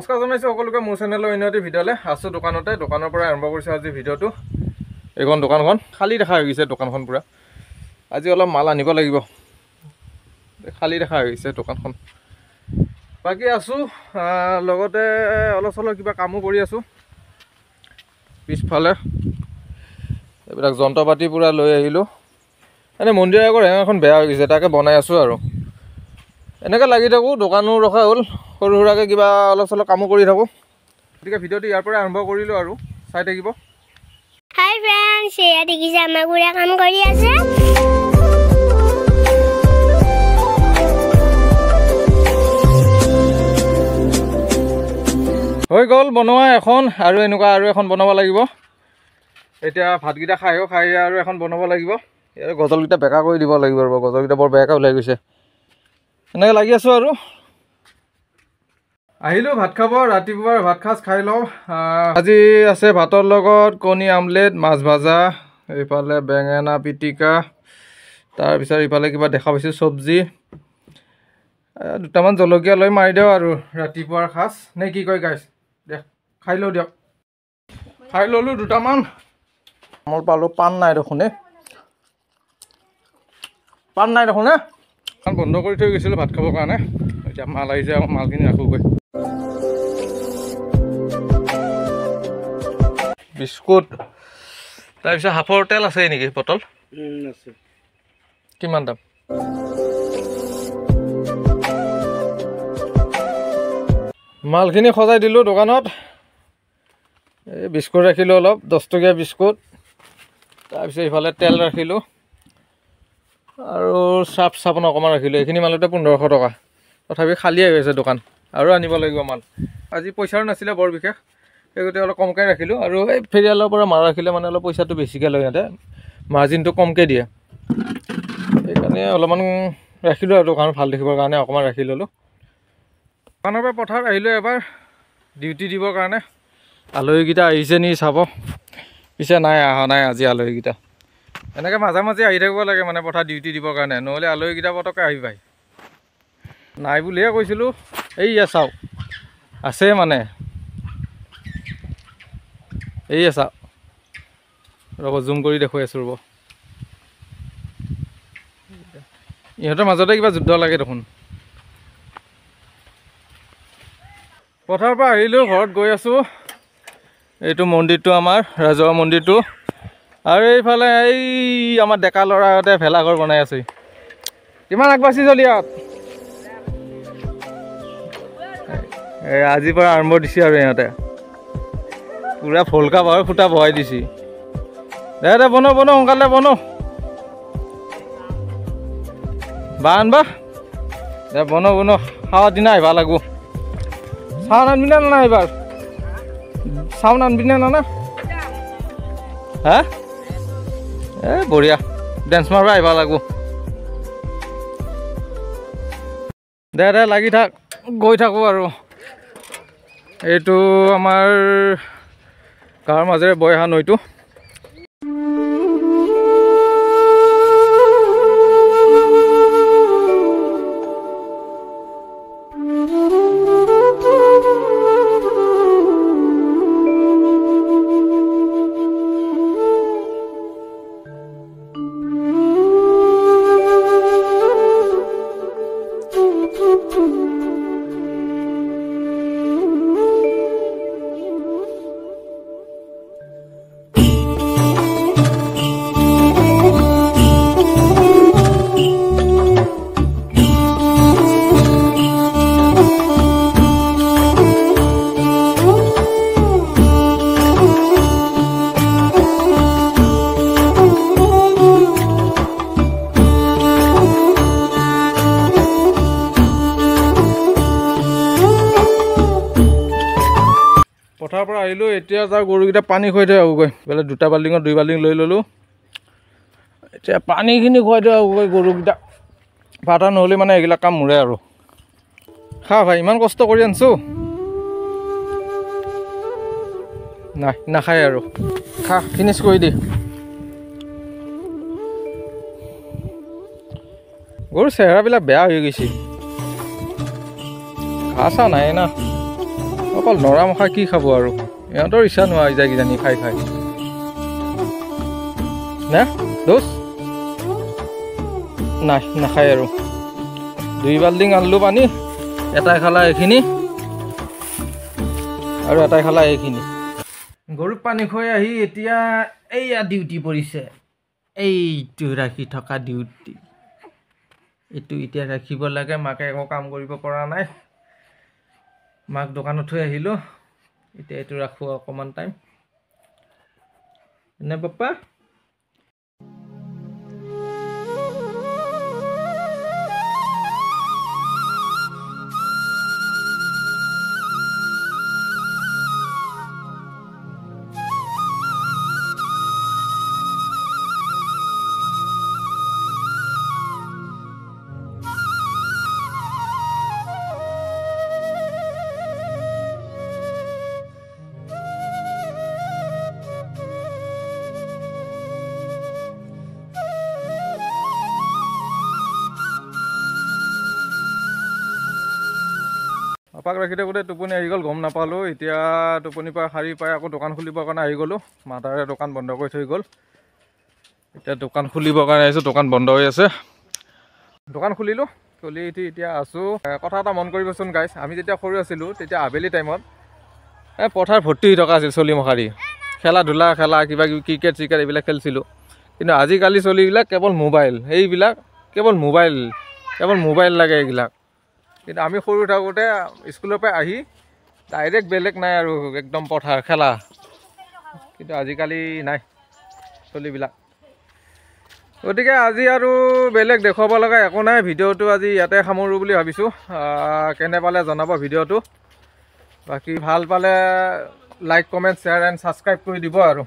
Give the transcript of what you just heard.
নমস্কাৰ জনাইছোঁ সকলোকে মোৰ চেনেলৰ অন্য এটি ভিডিঅ'লৈ। আছোঁ দোকানতে, দোকানৰ পৰা আৰম্ভ কৰিছোঁ আজি ভিডিঅ'টো। এইখন দোকানখন খালী দেখা হৈ গৈছে, দোকানখন পূৰা। আজি অলপ মাল আনিব লাগিব, খালী দেখা হৈ গৈছে দোকানখন। বাকী আছোঁ, লগতে অলপ চলপ কিবা কামো কৰি আছোঁ। পিছফালে এইবিলাক যন্ত্ৰ পাতি পূৰা লৈ আহিলোঁ। এনেই মন্দিৰৰ আগৰ হেঙাৰখন বেয়া হৈ গৈছে, তাকে বনাই আছোঁ আৰু। এনেকৈ লাগি থাকোঁ, দোকানো ৰখা হ'ল, সৰু সুৰাকৈ কিবা অলপ চলপ কামো কৰি থাকোঁ। গতিকে ভিডিঅ'টো ইয়াৰ পৰা আৰম্ভ কৰিলোঁ আৰু চাই থাকিব। হাই ফ্ৰেণ্ডছ, এয়া দেখিছে আমাৰ খুৰা কাম কৰি আছে। হৈ গ'ল বনোৱা এখন, আৰু এনেকুৱা আৰু এখন বনাব লাগিব। এতিয়া ভাতকেইটা খাই আৰু এখন বনাব লাগিব। ইয়াৰ গজলকেইটা বেকা কৰি দিব লাগিব, ৰ'ব, গজলকেইটা বৰ বেয়াকৈ ওলাই গৈছে। এনেকৈ লাগি আছোঁ আৰু। আহিলোঁ ভাত খাব, ৰাতিপুৱাৰ ভাত সাজ খাই লওঁ। আজি আছে ভাতৰ লগত কণী আমলেট, মাছ ভাজা, এইফালে বেঙেনা পিটিকা, তাৰপিছত ইফালে কিবা দেখা পাইছোঁ চব্জি, দুটামান জলকীয়া লৈ মাৰি দিওঁ আৰু ৰাতিপুৱাৰ সাজ নে কি কয় গাইছ। দে খাই লওঁ দিয়ক। খাই ল'লোঁ দুটামান, তামোল পালোঁ, পাণ নাই দেখোন, পাণ নাই দেখোন। বন্ধ কৰি থৈ গৈছিলোঁ ভাত খাবৰ কাৰণে। এতিয়া মাল আহিছে, আকৌ মালখিনি ৰাখোগৈ। বিস্কুট, তাৰপিছত হাফৰ তেল আছে নেকি বটল? আছে। কিমান দাম? মালখিনি সজাই দিলোঁ দোকানত। এই বিস্কুট ৰাখিলোঁ অলপ, 10 টকীয়া বিস্কুট। তাৰপিছত ইফালে তেল ৰাখিলোঁ আৰু চাৰ্ফ চাবোন অকণমান ৰাখিলোঁ। এইখিনি মালতে 1500 টকা। তথাপি খালীয়ে হৈ আছে দোকান, আৰু আনিব লাগিব মাল। আজি পইচাও নাছিলে বৰ বিশেষ, সেই গতিকে অলপ কমকৈ ৰাখিলোঁ। আৰু এই ফেৰিয়ালৰ পৰা মাল ৰাখিলে মানে অলপ পইচাটো বেছিকৈ লয় সিহঁতে, মাৰ্জিনটো কমকৈ দিয়ে, সেইকাৰণে অলপমান ৰাখিলোঁ আৰু দোকান ভাল দেখিবৰ কাৰণে অকণমান ৰাখি ল'লোঁ। দোকানৰ পৰা পথাৰত আহিলোঁ এবাৰ ডিউটি দিবৰ কাৰণে। আলহীকেইটা আহিছে নি চাব, পিছে নাই অহা নাই আজি আলহীকেইটা। এনেকৈ মাজে মাজে আহি থাকিব লাগে মানে পথাৰ ডিউটি দিবৰ কাৰণে, নহ'লে আলহীকেইটা পটককৈ আহি পায়। নাই বুলিহে কৈছিলোঁ। এইয়া চাওক, আছে মানে, এইয়া চাওক, ৰ'ব জুম কৰি দেখুৱাই আছোঁ ৰ'ব। ইহঁতৰ মাজতে কিবা যুদ্ধ লাগে দেখোন। পথাৰৰ পৰা আহিলোঁ, ঘৰত গৈ আছোঁ। এইটো মন্দিৰটো আমাৰ ৰাজহুৱা মন্দিৰটো। আৰু এইফালে এই আমাৰ ডেকা ল'ৰাহঁতে ভেলাঘৰ বনাই আছে। কিমান আগবাঢ়ি চলি ইয়াত, এই আজিৰ পৰা আৰম্ভ দিছে আৰু ইহঁতে পূৰা ভলকা বাৰু খুটা বহাই দিছে। দে দে বনো বনো, সোনকালে বনো, বা আনবা দে, বনো বনো, খাৱাৰ দিনা আহিব লাগিব। চাউন আনবি নে নানা এইবাৰ? চাউন আনবি নে নানা? হা, এই বঢ়িয়া, ডেন্স মাৰিব আহিব লাগিব। দে দে লাগি থাক, গৈ থাকোঁ আৰু। এইটো আমাৰ গাঁৱৰ মাজেৰে বৈ অহা নৈটো। পথাৰৰ পৰা আহিলোঁ, এতিয়া যাওঁ গৰুকেইটা পানী খুৱাই থৈ আহোঁগৈ। বোলে দুটা বাল্টিঙত 2 বাল্টিং লৈ ল'লোঁ, এতিয়া পানীখিনি খুৱাই থৈ আহোঁগৈ গৰুকেইটা। ভাত নহ'লে মানে এইবিলাক কাম মোৰে আৰু। খা ভাই, ইমান কষ্ট কৰি আনিছোঁ, নাই নাখায় আৰু, খা ফিনিছ কৰি দি। গৰুৰ চেহেৰাবিলাক বেয়া হৈ গৈছে, ঘাঁহ চাহ নাই না, অকল নৰামখা কি খাব আৰু, ইহঁতৰ ইচ্ছা নোহোৱা হৈ যায় কিজানি খাই খাই না দোষ নাই, নাখায় আৰু। 2 বাল্টিং আনিলোঁ পানী, এটাই খালা এইখিনি আৰু এটাই খালা এইখিনি। গৰুক পানী খুৱাই আহি এতিয়া এইয়া ডিউটি পৰিছে, এইটো ৰাখি থকা ডিউটি, এইটো এতিয়া ৰাখিব লাগে। মাকে একো কাম কৰিব পৰা নাই, মাক দোকানত থৈ আহিলোঁ, এতিয়া এইটো ৰাখোঁ অকণমান টাইম। নে পাপা? পাপাক ৰাখি থাকোঁতে টোপনি আহি গ'ল, গম নাপালোঁ। এতিয়া টোপনিৰ পৰা সাৰি পাই আকৌ দোকান খুলিবৰ কাৰণে আহি গ'লোঁ। মাতাৰে দোকান বন্ধ কৰি থৈ গ'ল, এতিয়া দোকান খুলিবৰ কাৰণে আহিছোঁ, দোকান বন্ধ হৈ আছে। দোকান খুলিলোঁ, খুলি উঠি এতিয়া আছোঁ। কথা এটা মন কৰিবচোন গাইছ, আমি যেতিয়া সৰু আছিলোঁ তেতিয়া আবেলি টাইমত এই পথাৰ ভৰ্তি হৈ থকা আছিল চলি মখাৰি, খেলা ধূলা খেলা কিবা কিবি ক্ৰিকেট চিকেট এইবিলাক খেলিছিলোঁ। কিন্তু আজিকালি চলিবিলাক কেৱল মোবাইল, সেইবিলাক কেৱল মোবাইল, কেৱল মোবাইল লাগে এইবিলাক। কিন্তু আমি সৰু থাকোঁতে স্কুলৰ পৰা আহি ডাইৰেক্ট বেলেগ নাই আৰু, একদম পথাৰ খেলা। কিন্তু আজিকালি নাই চলিবিলাক। গতিকে আজি আৰু বেলেগ দেখুৱাব লগা একো নাই, ভিডিঅ'টো আজি ইয়াতে সামৰোঁ বুলি ভাবিছোঁ। কেনে পালে জনাব ভিডিঅ'টো, বাকী ভাল পালে like comment share and subscribe কৰি দিব আৰু।